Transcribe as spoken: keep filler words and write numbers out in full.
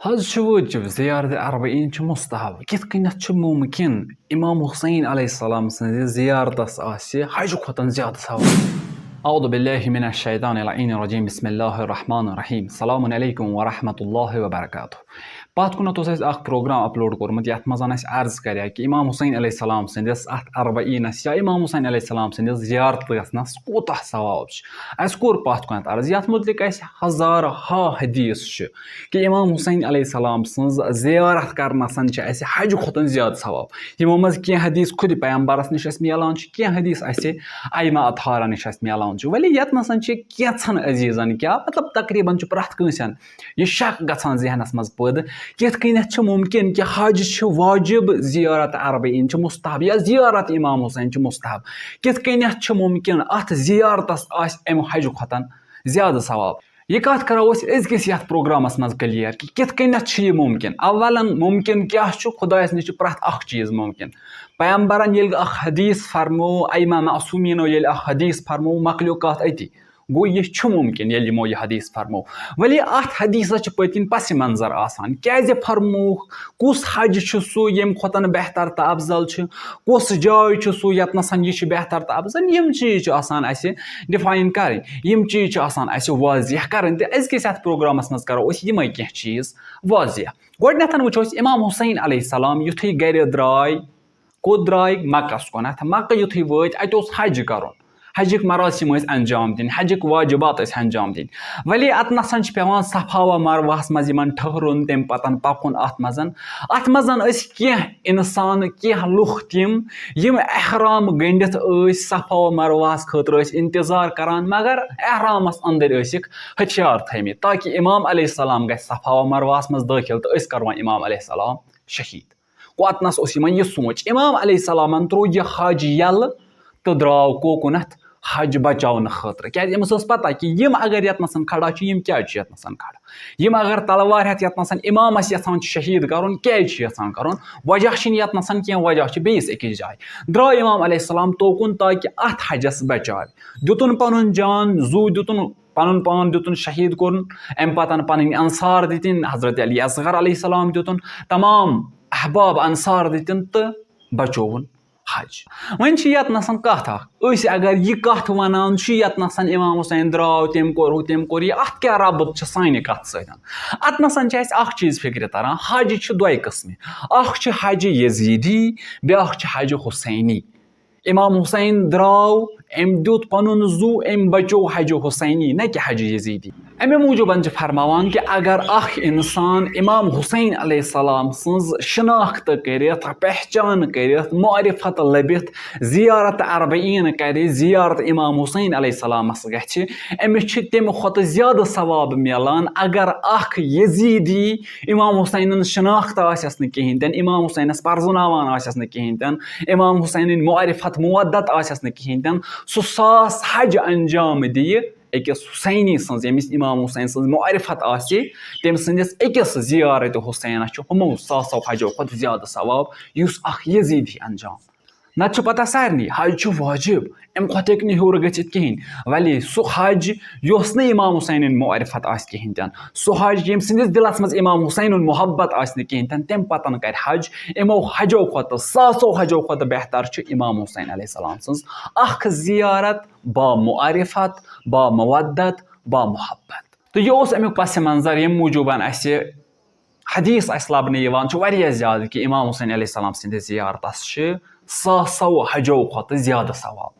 حج چھُ وٲجِب، زیارت اربعین چھُ مستحب۔ کِتھ کٔنٮ۪تھ چھُ مُمکِن امام حسین علیہ السلام سٕنٛزِ زیارتس آسہِ حج کھۄتن زیادٕ ثواب؟ اعوذ باللہ من الشیطان اللعین الرجیم، بسم اللہ الرحمن الرحیم، السلام علیکم ورحمۃ اللہ وبرکاتہ۔ پتھ کُنتھ اوس اَسہِ اکھ پروگرام اپلوڈ کوٚرمُت، یتھ منٛز اَسہِ عرض کریٛا کہِ امام حسین علیہ السلام سٕنٛدِس اتھ اربعینس یا امام حسین علیہ السلام سٕنٛدِس زیارت گژھنس کوٗتاہ ثواب چھُ۔ اَسہِ کوٚر پتھ کُنتھ عرض، یتھ مُتعلق اَسہِ ہزارٕ ہا حدیث چھِ کہِ امام حسین علیہ السلام سٕنٛز زیارت کرنس چھِ اَسہِ حج کھۄتن زیادٕ ثواب۔ یِمو منٛز کینٛہہ حدیث خود پیغمبرس نِش اَسہِ میلان چھِ، کینٛہہ حدیث اَسہِ ائمہ اطہارہ نِش اَسہِ میلان چھِ۔ ولی یتھ منٛز چھِ کینٛژھن عزیزن کیٛاہ مطلب، تقریباً چھُ پرٛٮ۪تھ کٲنٛسہِ یہِ شک گژھان ذہنس منٛز پٲدٕ، کِتھ کٔنٮ۪تھ چھُ مُمکِن کہِ حج چھُ واجب، زیارت اربعین چھِ مستحب یا زیارت امام حسین چھِ مستحب؟ کِتھ کٔنٮ۪تھ چھُ مُمکِن اتھ زیارتس آسہِ امہِ حج کھۄتن زیادٕ ثواب؟ یہِ کتھ کرو أسۍ أزکِس یتھ پروگرامس منٛز کلیئر کہِ کِتھ کٔنٮ۪تھ چھُ یہِ مُمکِن۔ اولاً، مُمکِن کیٛاہ چھُ؟ خدایس نِش چھُ پرٛٮ۪تھ اکھ چیٖز مُمکِن۔ پیغمبرن ییٚلہِ اکھ حدیث فرموو، ائمہ معصومیٖنو ییٚلہِ اکھ حدیث فرموو، مۄکلیو کتھ أتی۔ گوٚو، یہِ چھُ مُمکِن ییٚلہِ یِمو یہِ حدیث فرموو۔ ولی اتھ حدیثس چھِ پٔتۍ کِنۍ پس منظر آسان۔ کیٛازِ فرمووُکھ؟ کُس حج چھُ سُہ ییٚمہِ کھۄتن بہتر تہٕ افضل چھُ؟ کُس جاے چھُ سُہ یتنس یہِ چھُ بہتر تہٕ افضل؟ یِم چیٖز چھِ آسان اسہِ ڈیفائن کرٕنۍ، یِم چیٖز چھِ آسان اسہِ واضح کرٕنۍ۔ تہٕ أزکِس یتھ پروگرامس منٛز کرو أسۍ یِمے کینٛہہ چیٖز واضح۔ گۄڈٕنیتھ وٕچھو أسۍ امام حسین علیہ السلام یُتھُے گرِ درٛاے، کوٚت درٛاے؟ مکس کُنتھ۔ مکہ یُتھُے وٲتۍ، اتہِ اوس حج کرُن، حجٕکۍ مراسم ٲسۍ انجام دِنۍ، حجٕکۍ واجبات ٲسۍ انجام دِنۍ۔ ولی اتنس چھِ پٮ۪وان صفا و مروہس منٛز یِمن ٹھٔہرُن، تمہِ پتن پکُن اتھ منٛز۔ اتھ منٛز ٲسۍ کینٛہہ انسان، کینٛہہ لُکھ تِم، یِم احرام گٔنڈِتھ ٲسۍ صفا و مروہس خٲطرٕ ٲسۍ انتظار کران، مگر احرامس اندر ٲسِکھ ہتھیار تھٲومٕتۍ، تاکہِ امام علیہ السلام گژھِ صفا و مروہس منٛز دٲخل تہٕ أسۍ کرون امام علیہ السلام شہید۔ گوٚو، اتنس اوس یِمن یہِ سونٛچ۔ امام علیہ السلامن ترٛوو یہِ حج یلہٕ تہٕ درٛاو کوکُنتھ حج بچاونہٕ خٲطرٕ۔ کیٛازِ أمِس ٲس پتہ کہِ یِم اگر یتنس کھڑا چھِ، یِم کیٛازِ چھِ یتنس کھڑا؟ یِم اگر تلوار ہٮ۪تھ یتنس امامس یژھان چھِ شہید کرُن، کیٛازِ چھِ یژھان کرُن؟ وجہ چھِنہٕ یتنس کینٛہہ، وجہ چھِ بیٚیِس أکِس جایہِ۔ درٛاو امام علیہ السلام توکُن تاکہِ اتھ حجس بچاوِ۔ دیُتُن پنُن جان، زُو دیُتُن، پنُن پان دیُتُن، شہید کوٚرُن۔ امہِ پتن پنٕنۍ انصار دِتِن، حضرت علی اصغر علیہ السلام دیُتُن، تمام احباب انصار دِتِن تہٕ بچووُن حج۔ وۄنۍ چھِ یتنس کتھ اکھ، أسۍ اگر یہِ کتھ ونان چھِ یتنس امام حسین درٛاو، تٔمۍ کوٚر ہُہ، تٔمۍ کوٚر یہِ، اتھ کیٛاہ ربط چھِ سانہِ کتھ سۭتۍ؟ اتنس چھِ اسہِ اکھ چیٖز فکرِ تران، حج چھِ دۄیہِ قٕسمہِ، اکھ چھِ حج یزیدی، بیٛاکھ چھِ حج حسینی۔ امام حسین درٛاو، أمۍ دیُت پنُن زُو، أمۍ بچو حج حسینی، نہ کہِ حج یزیدی۔ امہِ موٗجوٗبن چھِ فرماوان کہِ اگر اکھ انسان امام حسین علیہ السلام سٕنٛز شناخت کٔرِتھ، پہچان کٔرِتھ، معرفت لٔبِتھ، زیارت اربعین کرِ، زیارت امام حسین علیہ السلامس گژھِ، أمِس چھِ تمہِ کھۄتہٕ زیادٕ ثواب میلان۔ اگر اکھ یزیدی امام حسینن شناخت آسٮ۪س نہٕ کِہیٖنۍ تہِ نہٕ، امام حسینس پرزناوان آسٮ۪س نہٕ کِہیٖنۍ تہِ نہٕ، امام حسینٕنۍ معرفت مودت آسٮ۪س نہٕ کِہیٖنۍ تہِ نہٕ، سُہ ساس حج انجام دِیہِ أکِس حسینی سٕنٛز، ییٚمِس امام حسین سٕنٛز معرفت آسہِ، تٔمۍ سٕنٛدِس أکِس زیارت حسینس چھُ ہُمو ساسو حجو کھۄتہٕ زیادٕ ثواب، یُس اکھ یزیدی انجام۔ نتہٕ چھُ پتہ سارنٕے، حج چھُ واجب، امہِ کھۄتہٕ ہیٚکہِ نہٕ ہیوٚر گٔژھِتھ کِہیٖنۍ۔ ولی سُہ حج یۄس نہٕ امام حسینٕنۍ معرفت آسہِ کِہیٖنۍ تہِ نہٕ، سُہ حج ییٚمہِ سٕنٛدِس دِلس منٛز امام حسینُن محبت آسہِ نہٕ کِہیٖنۍ تہِ نہٕ، تمہِ پتن کرِ حج، یِمو حجو کھۄتہٕ، ساسو حجو کھۄتہٕ بہتر چھُ امام حسین علیہ السلام سٕنٛز اکھ زیارت بامعرفت، بامودت، بامحبت۔ تہٕ یہِ اوس امیُک پس منظر، ییٚمہِ موٗجوٗبن اسہِ حدیث اسہِ لبنہٕ یِوان چھُ واریاہ زیادٕ کہِ امام حسین علیہ السلام سٕنٛدِس زیارتس چھِ ساسو حجو کھۄتہٕ زیادٕ ثواب۔